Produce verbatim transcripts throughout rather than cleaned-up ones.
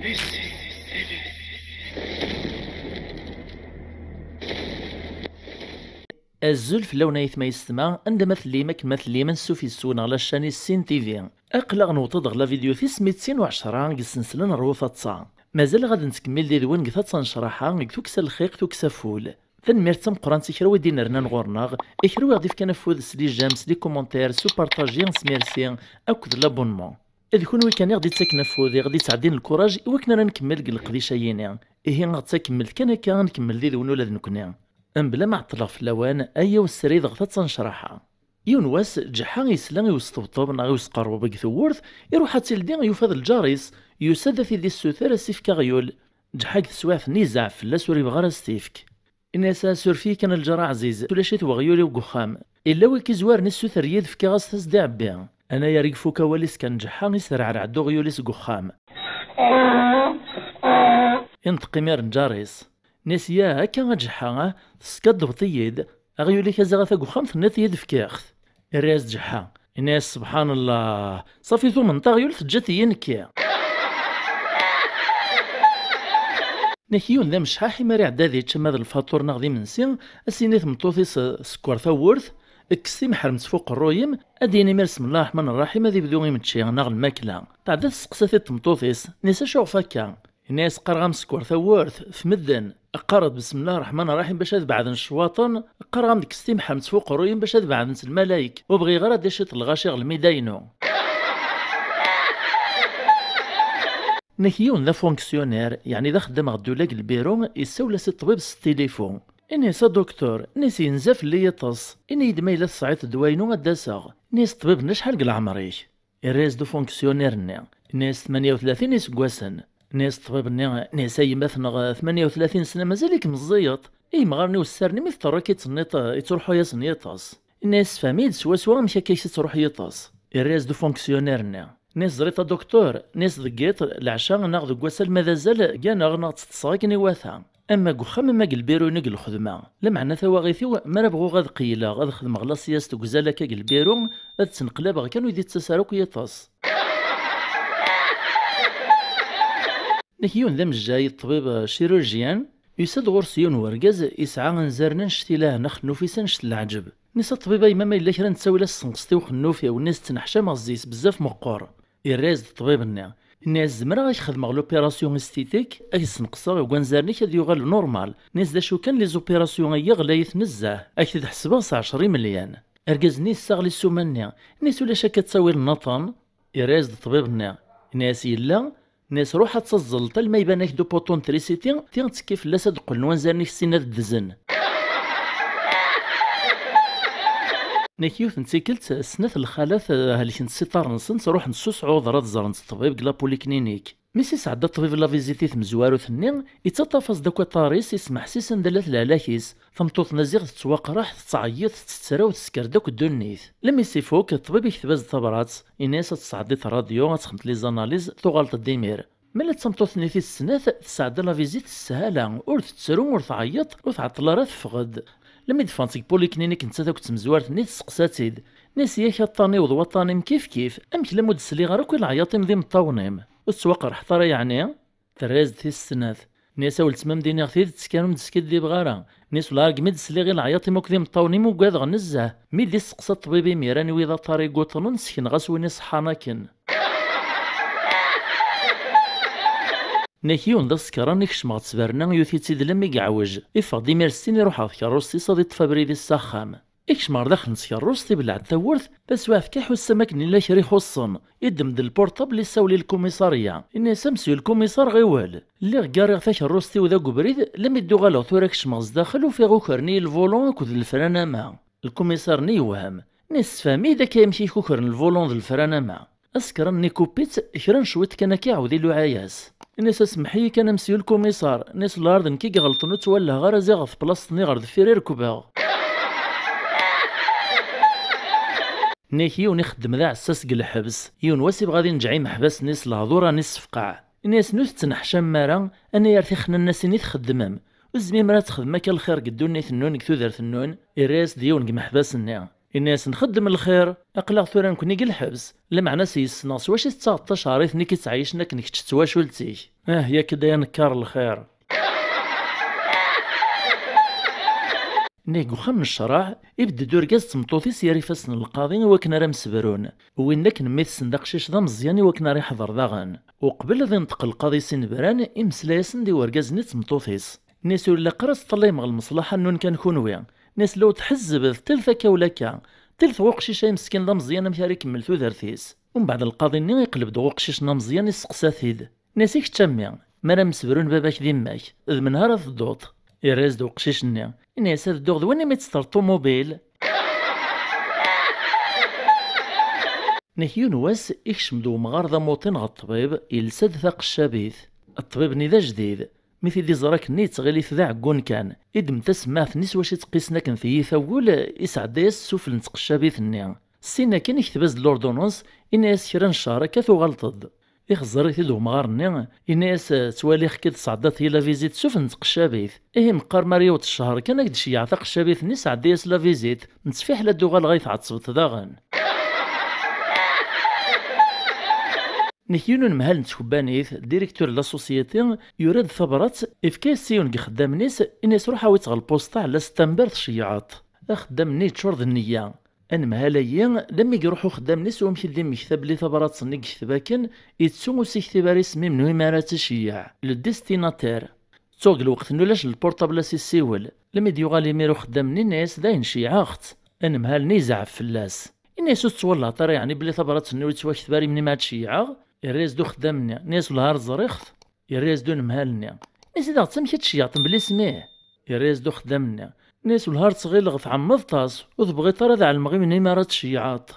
Azul fell-awen ayetma yessetma, anda ma tellim, akken ma tellim, ansuf yes-wen ɣer la chaîne Sin T V. Aql-aɣ newweḍ-d ɣer la vidéo tis mitin u ɛecṛa deg ssensla n Rwu Taḍsa. Mazal ɣad nettkemmil did-wen deg taḍsa n ccraḥa, deg tukksa n lxiq, tukksa n wul. Tanemmirt tameqqrant i kra wi d-inernan ɣur-neɣ, i kra wi ɣ-d-ifkan afud s les j'aime, s les commentaires, s upartaji, s merci akked l'abonnement. D kunwi kan i ɣ-d-ittaken afud, i ɣ-d-ittɛeddin lkuraj i wakken ara nkemmel deg leqdic-ayini. Ihi, ɣ-d takemmelt kan akka ad nkemmel did-wen ula d nekni. Mebla ma ɛeṭṭleɣ fell-awen, ayaw srid ɣer taḍsa n ccraḥa. Yiwen wass, Ǧeḥḥa yesla i usṭebṭeb neɣ i usqerrub deg tewwurt, iruḥ ad tt-ildi, yufa d lǧar-is, yusa-d ad t-id-issuter ad s-ifk aɣyul. Ǧeḥḥa deg teswiɛt-nni yezɛef fell-as, ur yebɣi ara ad s-t-ifk. Ini-as: "Suref-iyi kan a lǧar aɛziz, ulac-it weɣyul-iw deg uxxam. Illa wi k-izwaren issuter-iyi-d, fkiɣ-as-t ad s-d-iɛebbi." Anayer i ifuk awal-is kan Ǧeḥḥa, isserɛerɛed uɣyul-is deg uxxam. Inṭeq imir lǧar-is. Ini-as: "Ya, akka a Ǧeḥḥa, ah, teskaddbeḍ-iyi-d. Aɣyul-ik a ziɣ ata deg uxxam, tenniḍ-iyi-d fkiɣ-t." Irra-yas Ǧeḥḥa. Ini-as: "Sebḥan Allah, ṣafi tumneḍ aɣyul, teǧǧiḍ-iyi nekki." Nek yiwen d amecḥaḥ, imi ara iɛedda ad yečč ama d lfaṭur neɣ d imensi, ad s-yini i tmeṭṭut-is: "Sekker tawwurt, kkes timeḥremt f uqerruy-im." Ad d-yini imir: "Bismillah ṛṛeḥman ṛṛaḥim", ad ibdu imečči neɣ lmakla. Tɛedda testeqsa-t-id tmeṭṭut-is, ini-as: "Acuɣef akka?" Ini-as: "Qqareɣ-am sekker tawwurt f medden, qqareɣ-d bismillah ṛṛeḥman ṛṛaḥim bac ad beɛden ccwaṭen, qqareɣ-am-d kkes timeḥremt f uqerruy-im bac ad beɛdent lmalayek, ur bɣiɣ ara ad d-iciṭ lɣaci ɣer lmida-inu." Nek yiwen d afunksyuner, yeɛni d axeddam ɣer ddula deg lbiru, issawel-as i ṭṭbib s tilifu. Ini-as: "A duktur", ini-as, "yenza fell-i yiṭes. Ini-yi-d ma yella tesɛiḍ ddwa-inu ad d-aseɣ." Ini-as ṭṭbib-nni: "Acḥal deg leɛmer-ik?" Irra-yas-d ufunksyuner-nni. Ini-as: "Tmanya u tlatin iseggasen." Ini-as ṭṭbib-nni: "Ini-as a yemma-tneɣ, tmanya u tlatin sna, mazal-ik meẓẓiyeḍ. I yemɣaren-iw ssarnen imi teṭṭerru-k i tenniḍ, yettruḥu-yasen yiṭes." Ini-as: "Sefhem-iyi-d swaswa amek akka i k-yettruḥ yiṭes." Irra-yas-d ufunksyuner-nni. Ini-as: "Ẓriḍ a duktur", ini-as, "deg yiḍ, leɛca neɣ deg wass alma d azal, gganeɣ neɣ tteṭṭseɣ akken iwata. Ama deg uxxam, ama deg lbiru-inu deg lxedma. Lameɛna tawaɣit-iw, mi ara bɣuɣ ad qeyyleɣ, ad xedmeɣ la sieste deg uzal akka deg lbiru, ad ttneqlabeɣ kan, ur yi-d-ittas ara akk yiṭes." Nek yiwen d amejjay, ṭṭbib, chirurgien, yusa-d ɣur-s yiwen wergaz yesɛa anzaren annect-ilah, axennuf-is annect n leɛǧeb. Ini-as: "A ṭṭbib, a yemma, ma yella kra n ttawil ad s-tenqseḍ i uxennuf-iw", ini-as, "ttneḥcameɣ zzi-s, bezzaf meqqer." Irra-yas-d ṭṭbib-nni. Ini-as: "Zemreɣ ad ak-xedmeɣ l'opération esthétique, ad ak-sneqseɣ deg wanzaren-ik ad yuɣal normal." Ini-as: "D acu kan, les opérations-agi ɣlayit nezzeh, ad ak-t-id-ḥesbeɣ s ɛecra imelyan." Argaz-nni yessaɣli ssuma-nni. Ini-as: "Ulac akka ttawil nniḍen?" Irra-yas-d ṭṭbib-nni. Ini-as: "Yella." Ini-as: "Ruḥ ad taẓẓleḍ alma iban-ak-d upuṭu n trisiti, ti ttekki fell-as ad qqlen wanzaren-ik sin ad ddzen." Nek yiwet n tikkelt, snat lxalat, eh, helkent s iṭarren-nsent, ruḥent s usɛuḍer ad ẓrent ṭṭbib deg la polyclinique. Mi s-isɛedda ṭṭbib la visite i tmezwarut-nni, ittaṭṭaf-as-d akk aṭar-is, ismeḥsis anda llant lehlak-is. Tameṭṭut-nni ziɣ tettwaqraḥ, tettɛeyyiḍ, tettetraw, tesker-d akk ddunit. Lmi s-ifuk, ṭṭbib ikteb-as-d tabrat, ini-as ad tesɛeddiḍ rradyu, ad texdmeḍ les analyses, tuɣaleḍ-d imir. Mala d tameṭṭut-nni tis snat, tesɛedda la visite s sshala, ur tettru, ur tɛeyyeḍ, ur tɛeṭṭel ara, teffeɣ-d. Lmi d-ffɣent seg polyclinique nettat akked tmezwart-nni, testeqsa-tt-id. Ini-as: "Yak aṭṭan-iw d waṭṭan-im kifkif, amek lammu d-sliɣ ara akk i leɛyaḍ-im d imeṭṭawen-im? Ur tettwaqerḥeḍ ara yeɛni?" Terra-yas-d tis snat. Ini-as: "A weltma, m-d-iniɣ tidet kan, ur m-d-skiddibeɣ ara." Ini-as: "Wala argmi d-sliɣ i leɛyaḍ-im akked imeṭṭawen-im ugadeɣ nezzeh. Mi d-isteqsa ṭṭbib imir anwi d aṭar i yuṭnen, sekneɣ-as win iṣeḥḥan akken." Nek yiwen d asekran, ikcem ɣer ttberna, yuti-tt-id lammi yeɛwej. Iffeɣ-d imir ssin, iruḥ ɣer tkerrust-is ad iṭṭef abrid-is s axxam. Ikcem ɣer daxel n tkerrust, ibelleɛ-d tawwurt, taswiɛt kan iḥuss am akken illa kra ixuṣṣen. Iddem-d lpurṭabl, issawel i lkumiṣarya. Ini-as: "A mesyu lkumiṣar, ɣiwel. Lliɣ gariɣ takerrust-iw da deg ubrid, lammi d-uɣaleɣ tura kecmeɣ zdaxel, ufiɣ ukren-iyi lvulun akked lefranama." Lkumiṣar-nni yewhem. Ini-as: "Sefhem-iyi-d akka amek i k-ukren lvulun d lefranama." Asekran-nni ikupi-tt, kra n cwiṭ kan akka iɛawed iluɛa-yas. Ini-as: "Semmeḥ-iyi kan a mesyu lkumiṣar." Ini-as: "Lɛar d nekk i iɣelṭen, ur ttwalleheɣ ara, ziɣ ɣer teblaṣt-nni ɣer deffir i rekbeɣ." Nek yiwen ixeddem d aɛessas deg lḥebs. Yiwen wass ibɣa ad inǧeɛ imeḥbas-nni s lehdur, ad issefqeɛ. Ini-asen: "Ur tettneḥcamem ara, anayer tixnannasin i txeddmem. Ur tezmirem ara ad txedmem akka lxir deg ddunit-nnun, deg tudert-nnun?" Irra-yas-d yiwen deg imeḥbas-nni. Inna-yasen: "Xeddem lxir, aql-aɣ tura nekni deg lḥebs, lameɛna s yes-neɣ s wacu i tettaɣeḍ tacehṛit-nni i k-ittɛeyicen akken kečč d twacult-ik? Ah, yak-d ay anekkar lxir." Nnig uxxam n ccreɛ, ibedd-d urgaz d tmeṭṭut-is yer ifassen n lqaḍi i wakken ara msebrun. Win akken mmi tessen d aqcic d ameẓyan i wakken ara iḥḍer daɣen. Uqbel ad inṭeq lqaḍi s inebran, imeslay-asen-d i urgaz-nni d tmeṭṭut-is. Nni-as: "Ur ilaq ara ad teṭṭallayem ɣer lmeṣlaḥa-nnun kan kunwi." Nni-as: "Law tḥezzbed, ṭil takka u lakka, ṭilet ɣer uqcic-a imeskin d ameẓyan amek ara ikemmel tudert-is." Umbeɛd lqaḍi-nni iqleb-d ɣer uqcic-nni ameẓyan, isteqsa-t-id. Nni-as: "I kečč a mmi, mi ara msebrun baba-k d yemma-k, d menhu ara tedduḍ?" Irra-yas-d uqcic-nni, inna-yas: "Ad dduɣ d win imi tetter ṭumubil." Nek yiwen wass, ikcem-d umɣar d amuṭin ɣer ṭṭbib, yelsa-d taqeccabit. Ṭṭbib-nni d ajdid. Mi t-id-iẓer akken-nni, yettɣil-it d aɛeggun kan. Iddem tasemmaɛt-nni s wacu i tt-qqisen akken tiyita n wul, isɛedda-yas ssufel n tqeccabit-nni. Syin akin, ikteb-as-d l'ordonnance, inna-yas: "Kra n ccher akka tuɣaleḍ-d." Ixẓer-it-id umɣar-nni, inna-yas: "Ttwaliɣ-k-id tesɛeddaḍ-iyi la visite ssufel n tqeccabit. Ihi meqqar mi ara yaweḍ ccher kan ad k-d-ceyyeɛ taqeccabit-nni, sɛeddi-yas la visite, nettfiḥel ad d-uɣaleɣ ad yi-tɛettbeḍ daɣen." Nek yiwen unemhal n tkebbanit, directeur n la société, yura-d tabrat, ifka-yas-tt i yiwen deg ixeddamen-is, inna-yas: "Ruḥ awi-tt ɣer lpusṭa, ɛella s tambert, ceyyeɛ-tt." Axeddam-nni yeččur d nneyya. Anemhal-agi, lammi iruḥ uxeddam-nni s wamek i d-immekta belli tabrat-nni i yekteb akken, ittu ur s-iktib ara isem-im n win ara tt-iceyyeɛ, le destinataire. Ttuɣ deg lweqt-nni ulac lpurṭabl a s-issiwel. Lammi d-yuɣal imir uxeddam-nni, inna-yas: "Dayen, ceyyeɛeɣ-tt." Anemhal-nni yezɛef fell-as. Inna-yas: "Ur tettwalaɛeḍ ara yeɛni belli tabrat-nni ur yettwakteb ara imni mi ara tt-ceyyeɛeɣ?" Irra-yas-d uxeddam-nni, inna-yas: "Wellah ar ẓriɣ-t." Irra-yas-d unemhal-nni, inna-yas: "I d aɣ-tt amek i tt-ceyyeɛtem belli isem-ih?" Irra-yas-d uxeddam-nni, inna-yas: "Wellah ar ttɣileɣ tɛemmeḍ-t-as, ur tebɣiḍ ara ad ɛelmeɣ imni mi ara tt-tceyyeɛeḍ."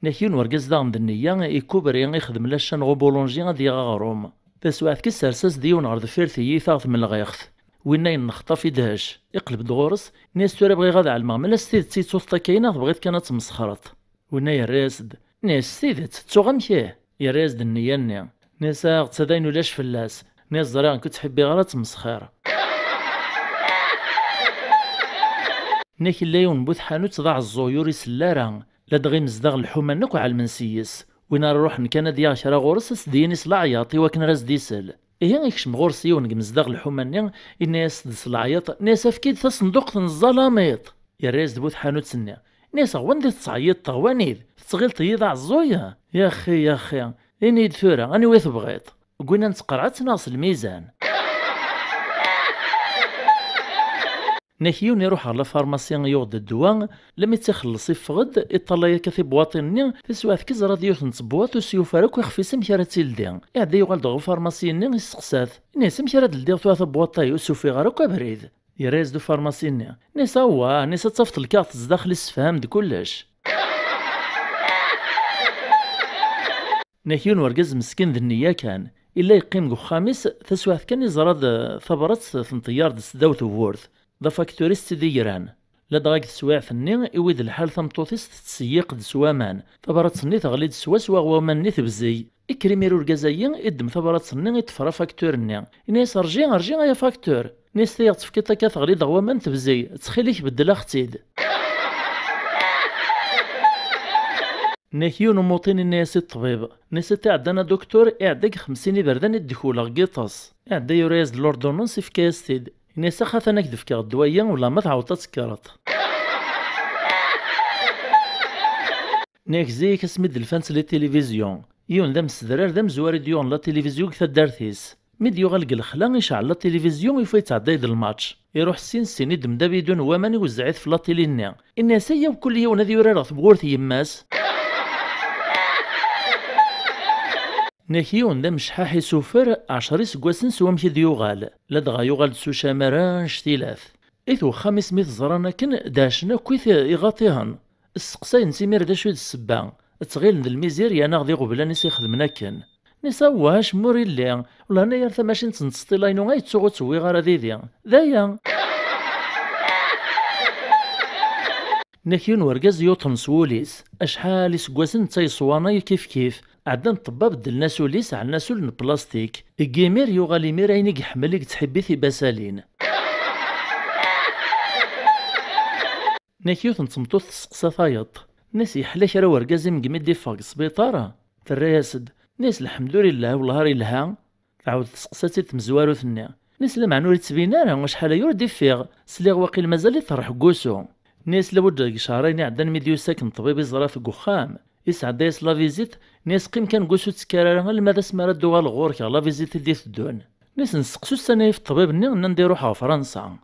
Nek yiwen urgaz daɣen d nneyya, ikubri, ixdem la chaîne ɣer ubulunji ad yaɣ aɣrum. Taswiɛt kan, issers-as-d yiwen ɣer deffir tiyita ɣer tmelɣiɣt. Winna yennexṭaf, idhec, iqleb-d ɣur-s, inna-yas: "Tura bɣiɣ ad ɛelmeɣ ma la s tidet i tettuḍ akka-yi neɣ tebɣiḍ kan ad tmesxreḍ." Winna yerra-yas-d, inna-yas: "S tidet, ttuɣ amek ih?" Yerra-yas-d nneyya-nni. Inna-yas: "Aɣ-tt, dayen ulac fell-as." Inna-yas: "Ẓriɣ nekk ur tt-ḥibbiɣ ara ad tmesxir." Nek yella yiwen bu tḥanut d aɛeẓẓuy ur isell ara. Ladɣa imezdaɣ n lḥuman akk ɛelmen s yes. Win ara iruḥen kan ad yaɣ kra ɣur-s, ad s-d-yini s leɛyaḍ i wakken ara s-d-isell. Ihi ikcem ɣur-s yiwen deg imezdaɣ n lḥuma-nni, inna-yas-d s leɛyaḍ, inna-yas: "Efk-iyi-d tasenduqt n ẓẓalamiṭ." Yerra-yas-d bu tḥanut-nni. Inna-yas: "Ɣer wanda i tettɛeyyiḍeḍ, ɣer wanid? Tettɣileḍ-iyi d aɛeẓẓuy? Yaxi, yaxi, ini-yi-d tura, aniwa i tebɣiḍ? Deg win n tqerɛet neɣ s lmizan?" Nek yiwen iruḥ ɣer lafarmasi, yuɣ-d ddwa, lammi tt-ixelleṣ, iffeɣ-d, iṭṭalay akka tibwaṭin-nni, taswiɛt kan iẓra-d yiwet n tebwaṭ ur s-yufi ara akk ixef-is amek ara tt-ildi. Iɛedda yuɣal-d ɣer ufarmasi-nni, isteqsa-t, inna-yas: "Amek ara d-ldiɣ tura tabwaṭ-ayi, ur s-ufiɣ ara akk abrid?" Yerra-yas-d ufarmasi-nni, inna-yas: "Awah," inna-yas, "ad tafeḍ lkaɣeṭ zdaxel, issefham-d kullec." Nek yiwen urgaz meskin d nneyya kan, illa yeqqim deg uxxam-is, taswiɛt kan iẓra-d tabrat tenṭeyyer-d s ddaw tewwurt, d afaktur i s-tt-id-igran. Ladɣa deg teswiɛt-nni, iwwi-d lḥal tameṭṭut-is tettseyyiq-d s waman, tabrat-nni teɣli-d swaswa ɣer waman-nni tebzeg. Ikker imir urgaz-ayi, iddem tabrat-nni, iṭṭeffer afaktur-nni. Inna-yas: "Rji, rji ay afaktur! Inna-yas: 'Tay i ɣ-tefkiḍ akka teɣli-d ɣer waman tebzeg, ttxil-k beddel-aɣ-tt-id.'" Nek yiwen umuṭin inna-yas i ṭṭbib, inna-yas: "Iṭ iɛeddan a duktur, iɛedda deg xemsin iberdan i d-dkuleɣ deg yiṭes." Iɛedda yura-yas-d l'ordonnance, ifka-yas-t-id. Inna-yas: "Ax atan ad k-d-fkeɣ ddwa-yi, wala ma tɛawdeḍ ad tekkreḍ." Nek zik asmi d-lfant les télévisions, yiwen d amsedrar d amezwar i d-yuɣen la télévision deg taddart-is. Mi d-yuɣal deg lexla, iceɛl la télévision, yufa yettɛedday-d lmatch. Iruḥ sin sin, iddem-d abidun n waman, iwezzeɛ-it ɣef la télé-nni. Inna-yas: "Ayya, mkul yiwen ad yurar ɣer tewwurt n yemma-s." Nek yiwen d amecḥaḥ isuffer, ɛecra iseggasen s wamek i d-yuɣal. Ladɣa yuɣal-d s ucamar annect-ilat. It wexxam-is mi t-ẓran akken, dehcen akk-it iɣaṭihen. Sseqsayen-tt imir d acu i d ssebba. Ttɣilen d lmizirya neɣ d iɣeblan i s-ixedmen akken. Inna-yas: "Awah, acemma ur illi. Wellah, anayer tamacint n ttesṭila-inu ay ttuɣ ur tt-wwiɣ ara didi. D aya." Nek yiwen urgaz yuṭen s wul-is. Acḥal iseggasen netta yeṣwanay kifkif. Ɛeddan ṭṭebba, beddlen-as ul-is, ɛellen-as ul n plastik. Deg imir yuɣal imir ayen i iḥemmel, i yettḥibbi tibasalin. Nni-as yiwet n tmeṭṭut testeqsa tayeḍ. Nni-as yeḥla kra urgaz-im deg mi d-iffeɣ deg sbiṭar? Terra-yas-d. Nni-as lḥemdulillah, wellah ar yelha. Tɛawed testeqsa-tt-id tmezwarut-nni. Nni-as lameɛna ur yettbin ara, acḥal aya ur d-iffiɣ. Sliɣ waqil mazal-it terḥ deg wusu. Nni-as labudd deg cehrayen iɛeddan mi d-yusa akken ṭṭbib iẓra-t deg uxxam. Isɛedda-yas la visite, nni-as qqim kan deg wusu ur ttekkar ara alma d asmi ara d-uɣaleɣ ɣur-k ɣer la visite i d-iteddun. Nni-as nesteqsi ussan-agi ɣef ṭṭbib-nni, nnan-d iruḥ ɣer Fransa.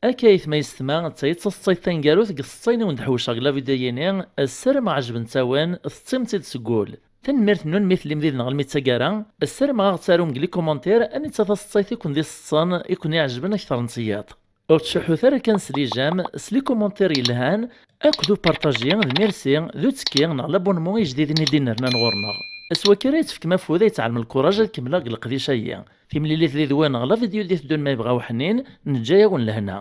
Akka aytma yessetma, d tayi d taseḍsayt taneggarut deg tseḍsayin i wen-d-ḥewceɣ deg la vidéo-yini, ssarameɣ ɛejbent-awen, tettimt-id seg wul. Tanemmirt-nwen mi tellim did-neɣ almi d taggara, ssarameɣ ad aɣ-tarum deg les commentaires anita taseḍsayt i ken-d-iseḍsan, i ken-iɛejben akter n tiyaḍ. Ur ttcuḥḥut ara kan s les j'aime, s les commentaires yelhan, akked upartaji d merci, d uttekki neɣ l'abonnement ijdiden i d-inernan ɣur-neɣ. S wakka ara yi-tefkem afud ad yi-tɛellem lkuraj ad kemmleɣ deg leqdic-agi. Timlilit did-wen ɣer la vidéo d-iteddun ma yebɣa uḥnin, neǧǧa-yawen lehna.